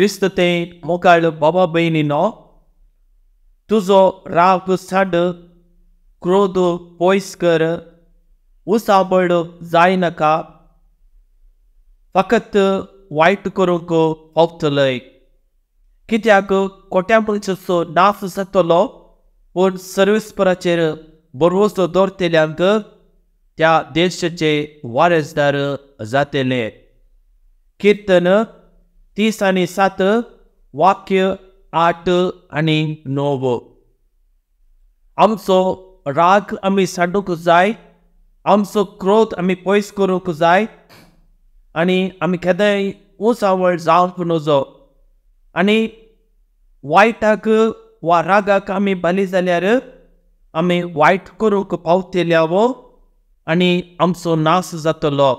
क्रिस्त ते मोगाळ बाबा भयणीनो, तुजो राग साड, क्रोध पयस कर, उसाबळ जायनाका, फकत वायट करूंक पावतलय। कित्याक कोट्या मनशाचो नाश जातलो, पूण सर्वेस्पराचेर भरवंसो दवरतल्यांक त्या देशाचे वारसदार जातले। किर्तन 37 वाक्य 8 आनी 9। आमचो राग आमी सांडूंक जाय, आमचो क्रोध आमी पयस करूंक जाय आनी आमी केन्नाय उंचावळ जावंक नजो। आनी वायटाक वा रागाक आमी बली जाल्यार आमी वायट करूंक पावतले आनी आमचो नाश जातलो।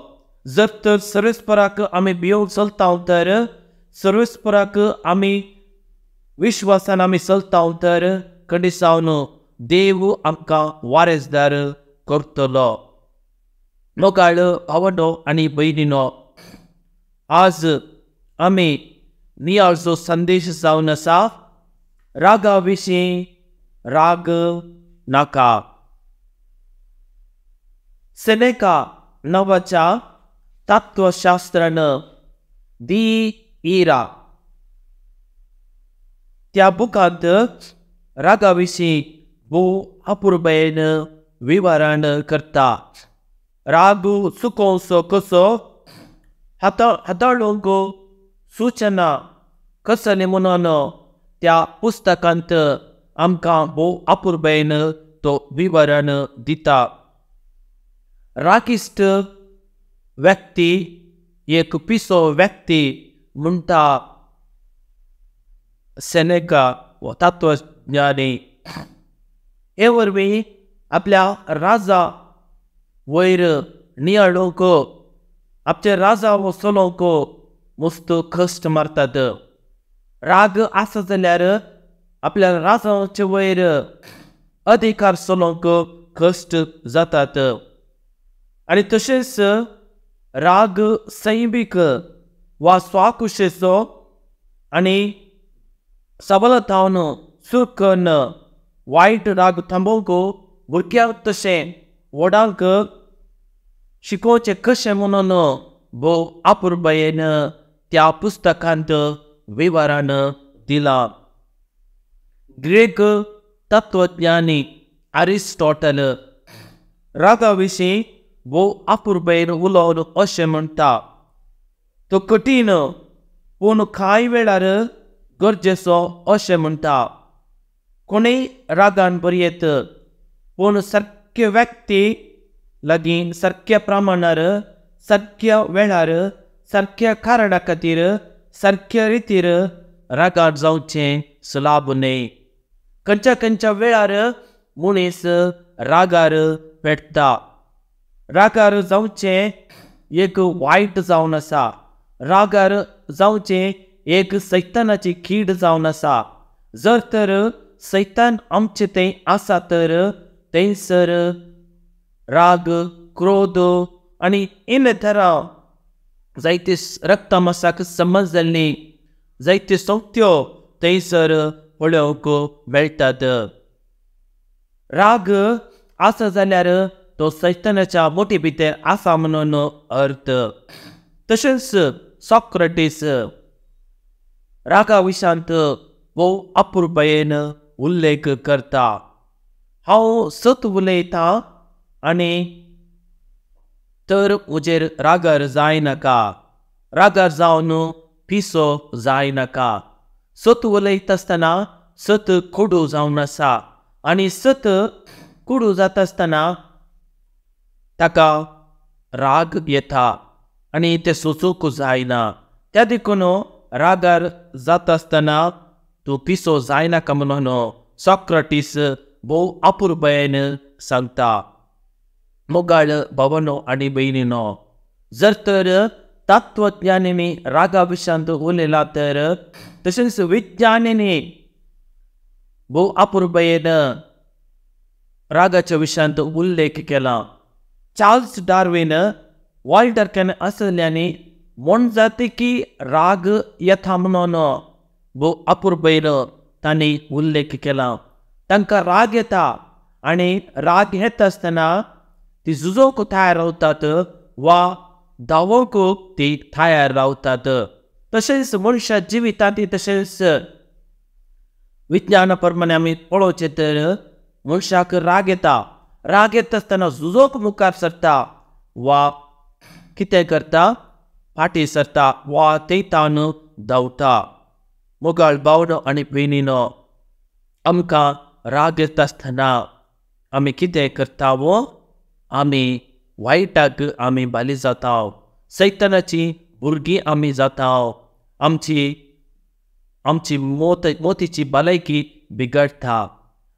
जर तर सर्वेस्पराक आमी भियोवन चलता तर, सर्वेस्पराक आमी विश्वासान आमी चलता तर खंडीत जावन देव आमकां वारसदार करतलो। मोगाळ भावंडो आनी भयणीनो, आज आमी नियाळचो संदेश जावन आसा, रागा विशीं राग नाका। सेनेका नांवाच्या तत्वशास्त्रान दी इरा त्या बुकांत रागा विशीं भोव अपुरबायेन विवरण करता। राग चुकोवचो कसो, हाताळूंक सुचना कसले म्हणून त्या पुस्तकांत आमकां भोव अपुरबायेन तो विवरण दिता। रागिश्ट व्यक्ती एक पिसो व्यक्ती म्हणटा सेनेका वा तत्वज्ञानी। हे वरवीं आपल्या राजा वयर नियाळूंक, आपच्या राजा चलोवंक मस्त कश्ट मारतात। राग आसा जाल्यार आपल्या राजाचे वयर अधिकार चलोवंक कश्ट जातात। आनी तशेंच राग सैमीक वा स्वाकुशेचो आनी सबलतावन चूक करून वायट राग थांबोवंक भुरग्यांक तशें व्हडांक शिकोवचें कशें म्हणून भोव अपुरबायेन त्या पुस्तकांत विवरण दिलां। ग्रीक तत्वज्ञानी अरिस्टॉटल रागा विशीं भोव अपुरबायेन उलोवन अशें म्हणटा, तो कठीण पूण कांय वेळार गरजेचो अशें म्हणटा। कोणूय रागान बरयत पूण सारक्या व्यक्ती लागीं सारक्या प्रमाणार, सारक्या वेळार, सारक्या कारणा खातीर, सारक्या रितीर रागार जावचें सुलाभ न्हय। खंयच्या खंयच्या वेळार मनीस रागार पेटता। रागार जावचें एक वायट जावन आसा, रागार जावचें एक सैतानाची कीड जावन आसा। जर तर सैतान आमचे थंय आसा तर थंयसर राग, क्रोध आनी इन तरा जायते रक्तमासाक समज जाल्ली जायत्यो सोंपत्यो थंयसर पळोवंक मेळटात। राग आसा जाल्यार तो सैतानाच्या मोटी भितर आसा म्हणून अर्थ। तशेंच सॉक्रेटीस रागा विशांत भोव अपुरबायेन उल्लेख करता। हांव सत उलयतां आनी तर म्हजेर रागार जायनाका, रागार जावन पिसो जायनाका। सत उलयता आसतना सत कोडू जावन आसा आनी सत कोडू जाता आसतना ताका राग येता आनी तें सोसूंक जायना। त्या देखून रागार जाता आसतना तूं पिसो जायनाका म्हणून सॉक्रेटीस भोव अपुरबायेन सांगता। मोगाळ भावानो आनी भयणीनो, जर तर तत्वज्ञानींनी रागा विशांत उलयला तर तशेंच विज्ञानींनी भोव अपुरबायेन रागाच्या विशांत उल्लेख केला। चार्ल्स डार्विन वॉल्टर can असल्यांनी मोनजातीकी राग येता म्हणून भोव अपुरबायेन तांणी उल्लेख केला. तांकां राग येता आनी राग येता आसतना ती झुजोवंक तयार रावतात वा धांवोवंक ती तयार रावतात. तशेंच मनशा जिवितांत तशेंच विज्ञाना प्रमाणे आमी पळोवचें तर मनशाक राग येता. राग येता आसतना झुजोवंक मुखार सरता वा कितें करता, फाटीं सरता वा थंयतान धांवता. मोगाळ भावनो आनी भयणीनो, आमकां राग येता आसतना आमी कितें करता वो आमी वायटाक आमी बाली जाता, सैतानाची भुरगीं आमी जाता, आमची आमची मोतीची भलायकी बिगडटा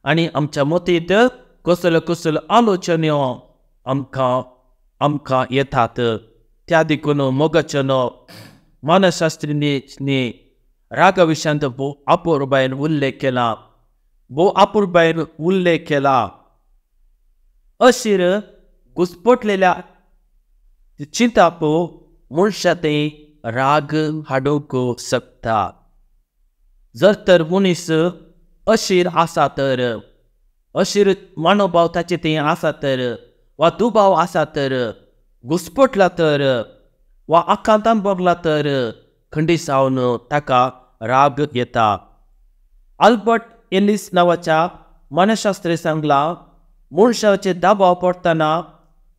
आनी आमच्या मोतींत कसल्यो कसल्यो आलोचन्यो आमकां आमकां येतात. त्या देखून मोगाचेनो मानसशास्त्रींनी रागा विशयांत भोव अपुरबायेन उल्लेख केला, भोव अपुरबायेन उल्लेख केला. अशीर घुस्पटलेल्या चिंताप मनशा ते राग हाडूंक शकता. जर तर मनीस अशीर आसा तर, अशीर मनोभाव ताचे थंय आसा तर, वा दुबाव आसा तर, घुस्पटला तर, वा आकांतान भरला तर खंडीसावन ताका राग येता. आल्बर्ट एलिस नांवाच्या मानसशास्त्री सांगला, मनशाचेर दबाव पडटना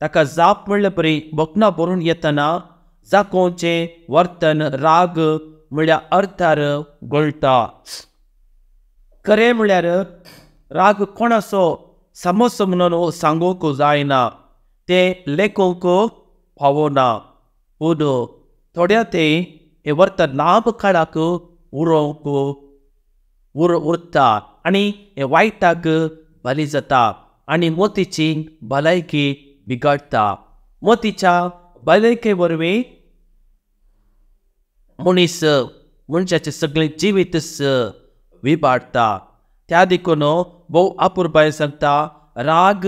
ताका जाप म्हणले परी भोगणां भरून येतना जाकोवचें वर्तन राग म्हळ्यार अर्थार गळटा. खरें म्हळ्यार राग कोणाचो समज म्हणून सांगूंक जायना, तें लेखूंक पावना. पूण थोड्या ते हें वर्तन लांब काळाक उरोवंक उरता आनी हें वायटाक बली जाता आनी मोतीची भलायकी बिगडटा. मोतीच्या भलायके वरवीं मनीस मनशाचें सगळें जिवीतच विबाडटा. त्या देखून भोव अपुरबाय सांगता, राग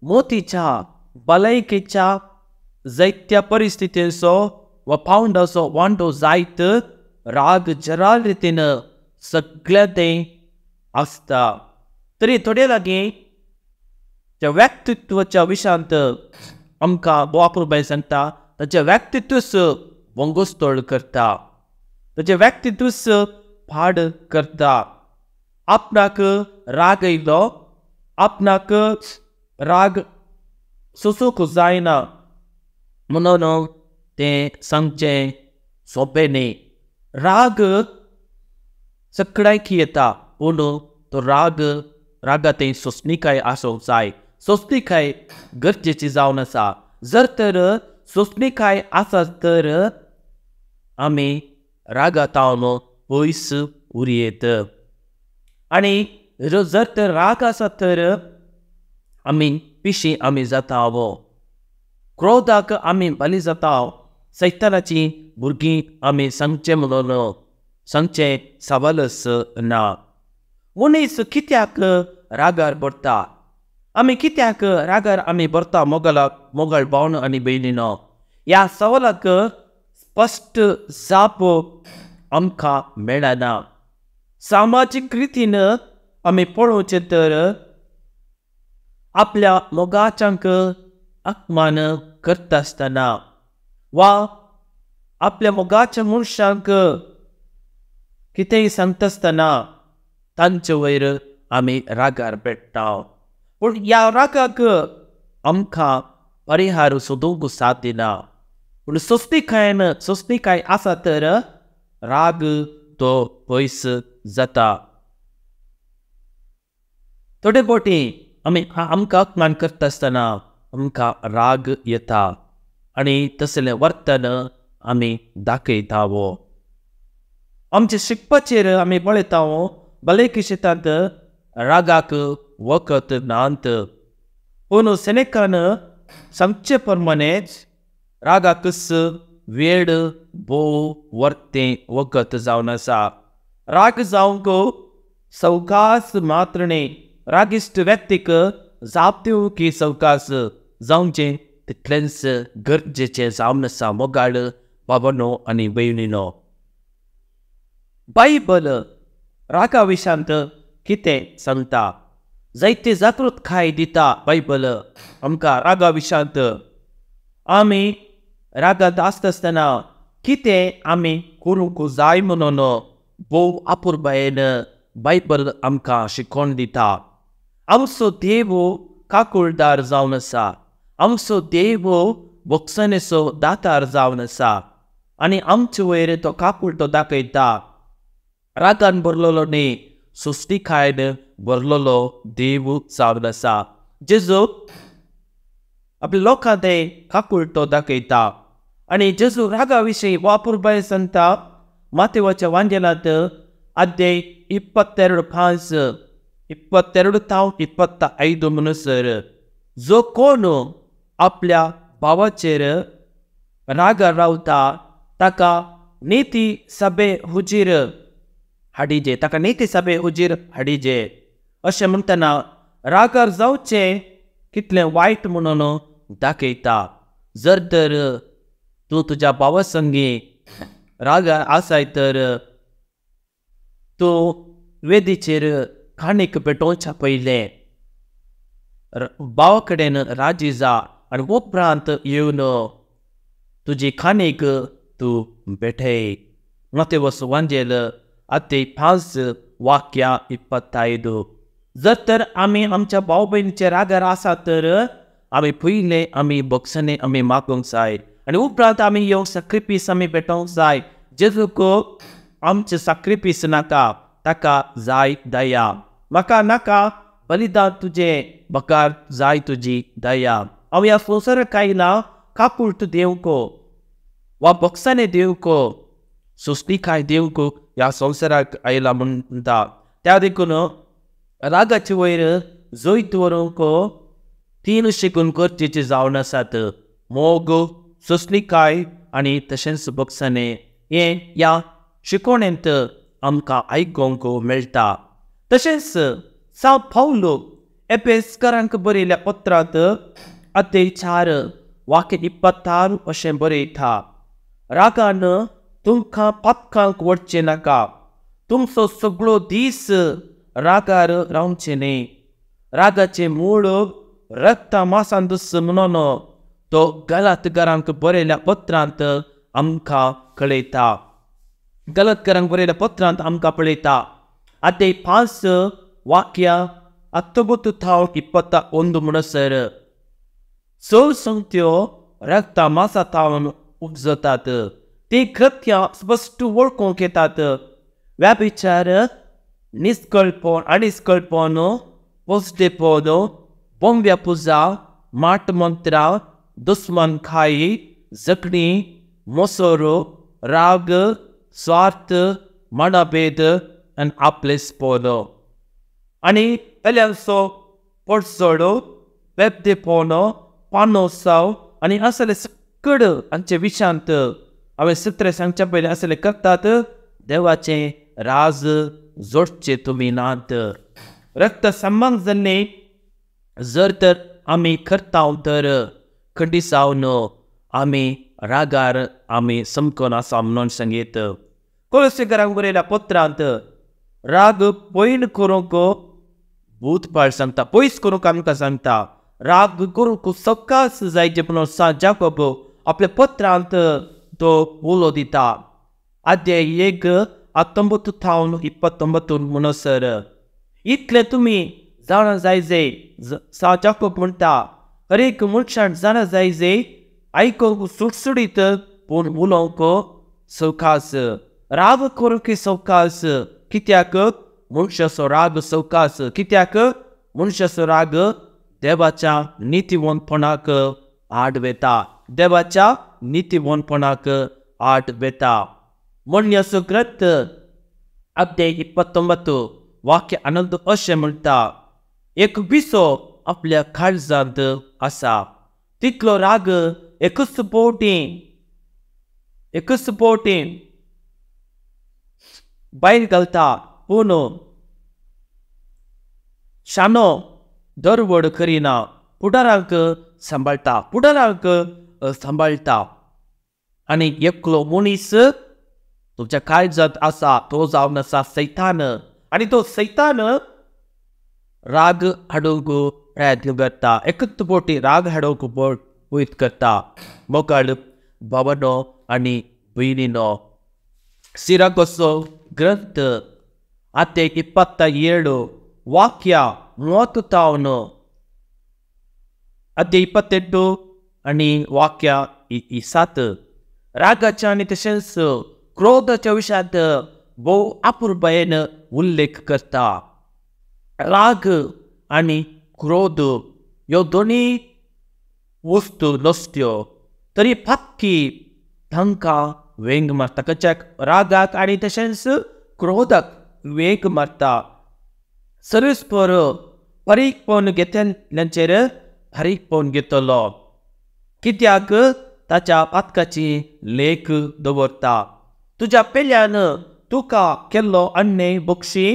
मोतीच्या भलायकेच्या जायत्या परिस्थितीचो वा पावंडाचो वांटो जायत राग जराल रितीन सगळ्या तें आसता. तरी थोडे लागीं त्या व्यक्तित्वाच्या विशयांत आमकां भोव अपुरबाय सांगता, ताचें व्यक्तित्वच वंगोस्तोळ करता, ताचें व्यक्तित्वच पाड करता. आपणाक राग येयलो, आपणाक राग सोसूंक जायना म्हणून तें सांगचें सोंपें न्ही. राग सगळ्यांक येता, पूण तो राग रागा थंय सोंसणीकाय आसूंक जाय. सोंसणीकाय गरजेची जावन आसा. जर तर सोंसणीकाय आसा तर आमी रागा तावन पयस उरयेत. आनी जर तर राग आसा तर आमी पिशी आमी जाता, क्रोधाक आमी बली जाता, सैतानाची भुरगीं आमी सांगचें म्हणून सांगचें सवालच ना. मनीस कित्याक रागार भरता, आमी कित्याक रागार आमी भरता मोगलाक मोगल भावन आनी भयणीनो, ह्या सवालाक स्पश्ट जाप आमकां मेळना. सामाजीक रितीन आमी पळोवचें तर आपल्या मोगाच्यांक अपमान करता आसतना वा आपल्या मोगाच्या मनशांक कितेंय सांगता आसतना तांचे वयर आमी रागार पेट्टा. पूण ह्या रागाक आमकां परिहार सोदूंक साथ दिना. पूण सोंसणीकायेन सोंसणीकाय आसा तर राग तो पयस जाता. थोडे फावटी आमी आमकां अपमान करता आसतना आमकां राग येता आनी तसलें वर्तन आमी दाखयता. वो आमच्या शिकपाचेर आमी पळयता, भलायकी शेतांत रागाक वखद नात. पूण सेनेकान सांगचे प्रमाणे रागाकच वेळ भोव वर्तें वखद जावन आसा. राग जावंक सवकास मात्र न्ही, रागिश्ट व्यक्तीक जाप दिवंक सवकास जावचें तितलेंच गरजेचें जावन आसा. मोगाळ बाबानो आनी भयणीनो, बायबल रागा विशांत कितें सांगता? जायते जागृतकाय दिता बायबल आमकां रागा विशांत। आमी रागांत आसता आसतना कितें आमी करूंक जाय म्हणून भोव अपुरबायेन बायबल आमकां शिकोवन दिता। आमचो देव काकुळदार जावन आसा, आमचो देव भोगसणेचो दातार जावन आसा आनी आमचे वयर तो काकुळटो दाखयता। रागान भरलेलो न्ही, सोंसणीकायेन भरलेलो देव जावन आसा। जेजू आपल्या लोकांक ते काकुळटो दाखयता आनी जेजू रागा विशीं अपुरबायेन सांगता। मातेवाच्या वांजेलांत अध्याय 22:5 22-25 म्हणसर जो कोण आपल्या भावाचेर रागार रावता ताका नीती सभे हुजीर हाडिजे, ताका नीती सभे हुजीर हाडिजे। अशें म्हणटना रागार जावचें कितलें वायट म्हणून दाखयता। जर तर तूं तुज्या भावा संगी रागार आसाय तर तूं वेदीचेर काणीक पेटोवच्या पयलें भावा कडेन राजी जा आनी उपरांत येवन तुजी काणीक तूं भेटय। मातेवस वांजेल अध्याय 5:25। जर तर आमी आमच्या भाव भयणीचे रागार आसा तर आमी पयलें आमी भोगसणें आमी मागूंक जाय आनी उपरांत आमी येवंक साक्रिफीस आमी भेटोवंक जाय। जेजूक आमचें साक्रिफीस नाका, ताका जाय दया। म्हाका नाका बलिदान तुजें, बगार जाय तुजी दया। हांव ह्या संवसाराक आयला काकुळट दिवंक वा भोगसणें दिवंक, सोंसणीकाय दिवंक ह्या संवसाराक आयला म्हणटा। त्या देखून रागाचे वयर जैत व्हरूंक तीन शिकून गरजेचे जावन आसात, मोग, सोंसणीकाय आनी तशेंच भोगसणें। हें ह्या शिकवणेंत आमकां आयकूंक मेळटा। तशेंच सांव पावलो एपेसकारांक बरयल्या पत्रांत अध्याय 4:26 अशें बरयता, रागान तुमकां पातकांक वडचें नाका, तुमचो सगळो दीस रागार रावचें न्ही। रागाचें मूळ रक्ता मासांतूच म्हणून तो गलातकारांक बरयल्या पत्रांत आमकां कळयता। गलतकारांक बरयल्या पत्रांत आमकां पळयता अध्याय 5:19-21 म्हणसर चड संगत्यो रक्ता मासा थावन उपजतात, ती कृत्यां स्पश्ट वळखूंक येतात। व्याभिचार, निस्कळपण, अनिस्कळपण, पोस्टेपण, बोंब्या पुजा, माट मंत्रां, दुस्मानकाय, जखणी, मोसरो, राग, स्वार्थ, मनाभेद आनी आपलेसपण आनी पेल्यांचो पडसोडो, बेबदेपण, पानोसाव आनी असले सकड हांचे विशांत हांवें सत्रे सांगच्या पयलीं असले करतात। देवाचें राज जोडचे तुमी नात। रक्त संबंद जाल्ले जर तर आमी करता तर खंडी जावन आमी रागार आमी समकोन आसा म्हणून सांगीत। कोलसेकारांक बरयल्या पत्रांत राग पयन करूंक भूतपाळ सांगता, पयस करूंक आमकां सांगता। राग करूंक सकास जायचे म्हणून सांत जाकोब आपल्या पत्रांत तो उलो दिता। अध्याय 1:19-29 म्हणसर इतलें तुमी जाणा जाय जे सांत जाकोब म्हणटा, हर एक मनशान जाणा जाय जे आयकूंक सुटसुटीत पूण उलोवंक सवकास, राग करूंक सवकास। कित्याक मनशाचो राग सवकास, कित्याक मनशाचो राग देवाच्या नितीवंतपणाक आड वेता, देवाच्या नितीवंतपणाक आड वेता। म्हणण्याचो ग्रंथ अध्याय 29:11 अशें म्हणटा, एक विसो आपल्या काळजांत आसा, तितलो राग एकच फावटी भायर घालता, पूण शाणो दरवड करिना, फुडाराक सांबाळटा, फुडाराक सांबाळटा। आनी एकलो मनीस तुमच्या काळजांत आसा तो जावन आसा सैतान आनी तो सैतान राग हाडूंक प्रयत्न करता, एकच बोटी राग हाडूंक वयत करता। मोगाळ भावानो आनी भयणीनो, सिराकोचो ग्रंथ आते 27 वाक्य 30 आते 28 आनी वाक्य 7 रागाच्या आनी तशेंच क्रोधाच्या विशयांत भोव अपुरबायेन उल्लेख करता। राग आनी क्रोध ह्यो दोनी वस्तू नसत्यो तरी फातकी तांकां वेंग मारता। कच्याक रागाक आनी तशेंच क्रोधाक वेंग मारता। सरस्पर बारीकपण घेतल्यांचेर बारीकपण घेतलो कित्याक ताच्या पातकाची लेख दवरता। तुज्या पेल्यान तुका केल्लो अन्याय बक्षी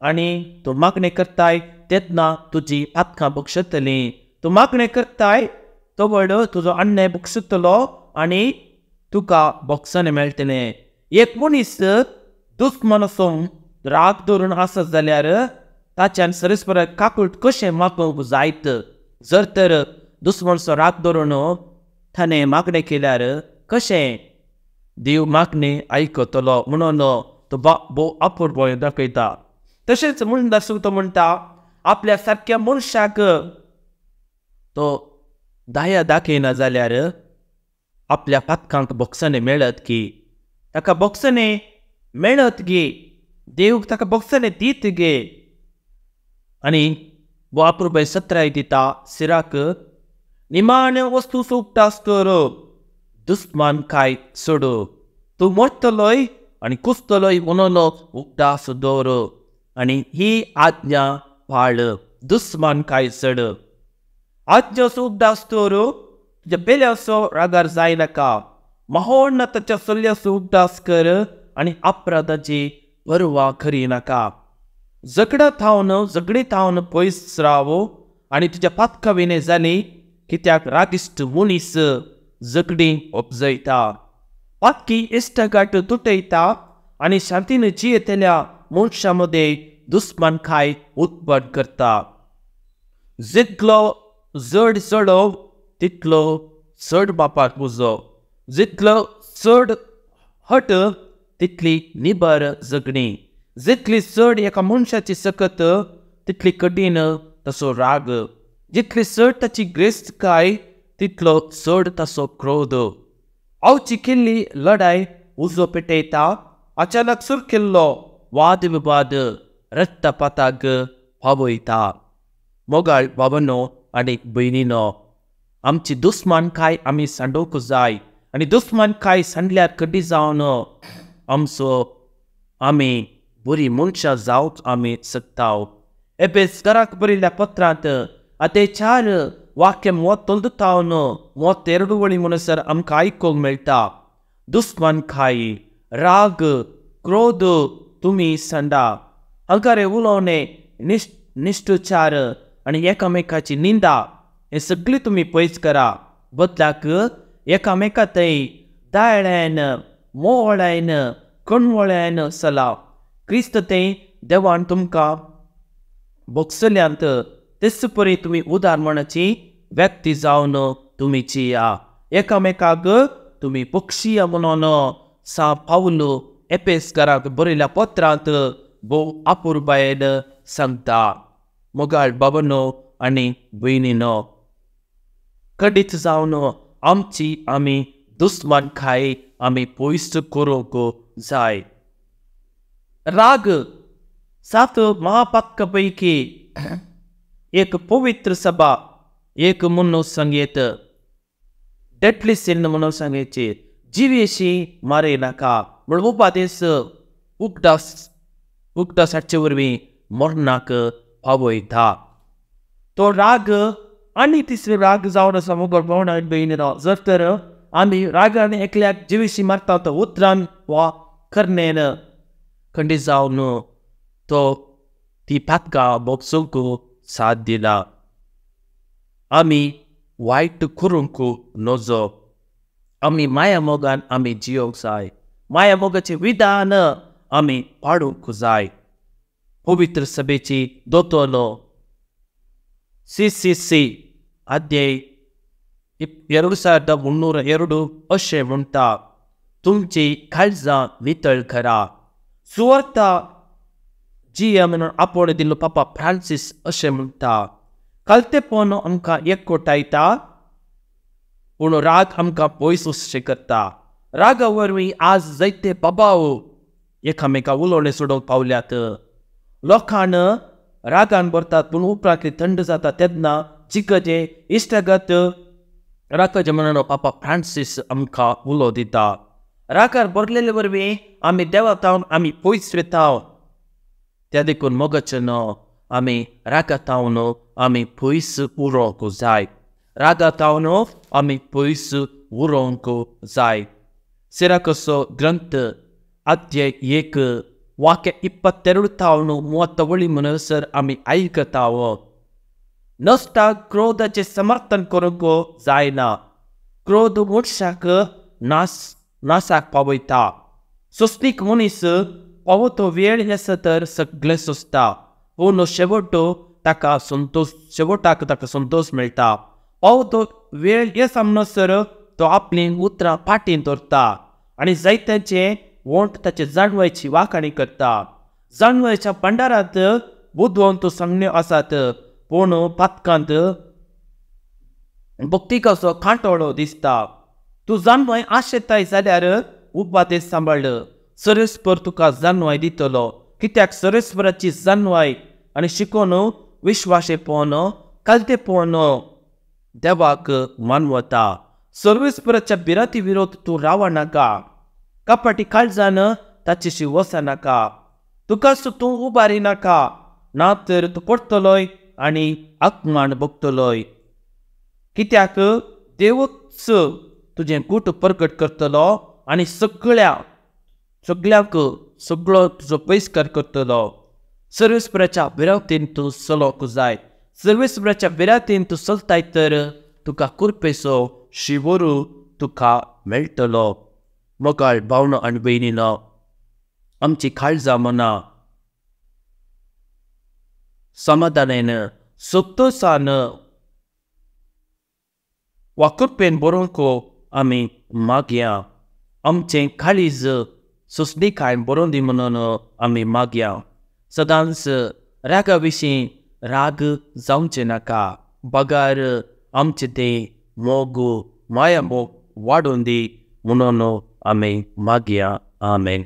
आनी तूं मागणें करताय तेन्ना तुजी पातकां बक्षतली। तूं मागणें करताय तो व्हड तुजो अन्याय बक्षतलो आनी तुका बक्षणें मेळटलें। एक मनीस दुस्मान आसून राग धरून आसत जाल्यार ताच्यान सरस्पर काकूट कशें मागूंक जायत? जर तर दुस्मानचो राग धरून ताणें मागणें केल्यार कशें देव मागणें आयकतलो म्हणून तो भोव अपुरबाय दाखयता। तशेंच म्हणटा तो म्हणटा आपल्या सारक्या मनशाक तो दया दाखयना जाल्यार आपल्या पातकांक बक्षणें मेळत की ताका बक्षणें मेळत गे, देव ताका बक्षणें दीत गे। आनी भोव अपुरबाय सत्राय दिता सिराक, निमाण्यो वस्तू उगडास कर, दुस्मान काय सोड, तूं मरतलोय आनी कुसतलोय म्हणून उगडास दवर आनी ही आज्ञा पाळ, दुस्मान काय चड। आज्ञाचो उगडास दवर, तुज्या पेल्याचो रागार जायनाका, माहोण ताच्या चल्याचो उगडास कर आनी अपराधाची परवा करिनाका। झगडा थावन झगडी थावन पयस राव आनी तुज्या पातका विणे जाली कित्याक रागिश्ट मनीस झगडी उपजयता। पातकी इश्टागाट तुटयता आनी शांतीन जियेतल्या मनशां मदें दुस्मानकाय उत्पन्न करता। जितलो जड चडोव तितलो चड बापाक उजो, जितलो चड हट तितली निबर झगडी, जितली चड एका मनशाची सकत तितली कठीण ताचो राग, जितली चड ताची ग्रेस्तकाय तितलो चड ताचो क्रोध। आवची केल्ली लढाय उजो पेटयता, अचानक सुरू केल्लो वाद विवाद रक्तपाताक पावयता। मोगाळ बाबानो आनी भयणीनो, आमची दुस्मान काय आमी सांडोवंक जाय आनी दुस्मान काय सांडल्यार कडी जावन आमचो आमी बरी मनशां जावंक आमी शकता। एपेसकाराक बरयल्ल्या पत्रांत आतां 4 वाक्य 32 थावन 32 वळी म्हणसर आमकां आयकूंक मेळटा। दुस्मान काय, राग, क्रोध तुमी सांडा, हंकारे उलोवणें, निश्ठुचार आनी एकामेकाची निंदा हें सगळें तुमी पयस करा। बदलाक एकामेका थंय दयाळान, मोवळायन, कणवळ्यान चला। क्रिस्त थंय देवान तुमकां बक्षल्यांत तेच परी तुमी उदार मनाची व्यक्ती जावन तुमी जिया। एकामेकाक तुमी बक्षिया म्हणून सा पावलो एपेसकाराक बरयल्या पत्रांत भोव अपुरबायेन सांगता। मोगाळ बाबानो आनी भयणीनो, कडीत जावन आमची आमी दुस्मानकाय आमी पयस करूंक जाय। राग 7 महापातका पैकी एक पवित्र सभा एक म्हणून सांगयत, डेडली सिन म्हणून सांगायचे, जिवेशी मारे नाका म्हण उपादेस उगडास हाडचे वरवीं मरणाक पावयता। तो राग आनी तिसरी राग जावन आसा मोगाळ भावना आनी भयणीनो, जर तर आमी रागान एकल्याक जिवेशी मारता तो उतरान वा करणेन खंडीत जावन तो ती पातकां भोगसूंक साथ दिला। आमी वायट करूंक नजो, आमी माया मोगान आमी जियोंक जाय. माया मोगाचें विधान आमी पाडूंक जाय. पवित्र सभेची दोतोलो CCC अध्याय 2302 अशें म्हणटा, तुमची काळजां नितळ करा. सुवार्ता जी म्हणून आपोवणें दिल्लो पापा फ्रांसीस अशें म्हणटा, कालतेपण आमकां एकवटायता पूण राग आमकां पयस वचचें करता. रागा वरवीं आज जायते बाबाव एकामेका उलोवणें सोडोवंक पावल्यात. लोकान रागान भरतात पूण उपरांत थंड जाता तेन्ना जिकजें इश्टागत राखचें म्हणून पापा फ्रांसीस आमकां उलो दिता. रागार भरलेले वरवीं आमी देवा तावन आमी पयस वता. त्या देखून मोगाचें न्हू आमी रागा तावन आमी पयस उरोवंक जाय. रागा तावन आमी पयस उरोवंक जाय. सिराकसो ग्रंथ अध्याय 1 वाक्य 22 तावन 30 म्हणसर आमी आयकताव. नसता क्रोधाचें समर्थन करूंक जायना. क्रोध मनशाक नासाक पावयता. सोंसणीक मनीस पावो तो वेळ आसा तर सगळें सोंसता पूण शेवटो ताका संतोश शेवटाक ताका संतोश मेळटा. पावो तो वेळ येसा म्हणसर तो आपलीं उतरां फाटीं दवरता आनी जायत्यांचे वोंट ताचे जाणवायची वाखाणी करता. जाणवायच्या भांडारांत बुदवंत सांगण्यो आसात पूण पातकांत भक्तिकाचो कांटोळो दिसता. तूं जाणवाय आशेताय जाल्यार उपादेश सांबाळ. सरेस्पर तुका जाणवाय दितलो. कित्याक सरेस्पराची जाणवाय आनी शिकोवन विश्वासेपण कालतेपण देवाक मानवता. सर्वेस्पराच्या भिरांती विरोध तूं राव नाका. कपाटी काळजान ताचेशी वचनाका. तुकाच तूं उबारी नाका ना तर तूं पडटलोय आनी अपमान भोगतलोय. कित्याक देवूच तुजें गूट प्रगट करतलो आनी सगळ्यांक सगळो तुजो बहिश्कार करतलो. सर्वेस्पराच्या भिरांतीन तूं चलोवंक जाय. सर्वेस्पराच्या भिरांतीन तूं चलताय तर तुका कुरपेचो शिवरू तुका मेळटलो. मोगाळ भावनो आनी भयणीनो, आमची काळजां मनां समाधानान संतोशान वा कृपेन बरोवंक आमी मागया. आमचें काळीज सोंसणीकायेन बरोवन दी म्हणून आमी मागया. सदांच रागा विशीं राग जावचें नाका, बगार आमचें तें मोग माया मोग वाडोवन दी म्हणून आमी मागया. आमेन.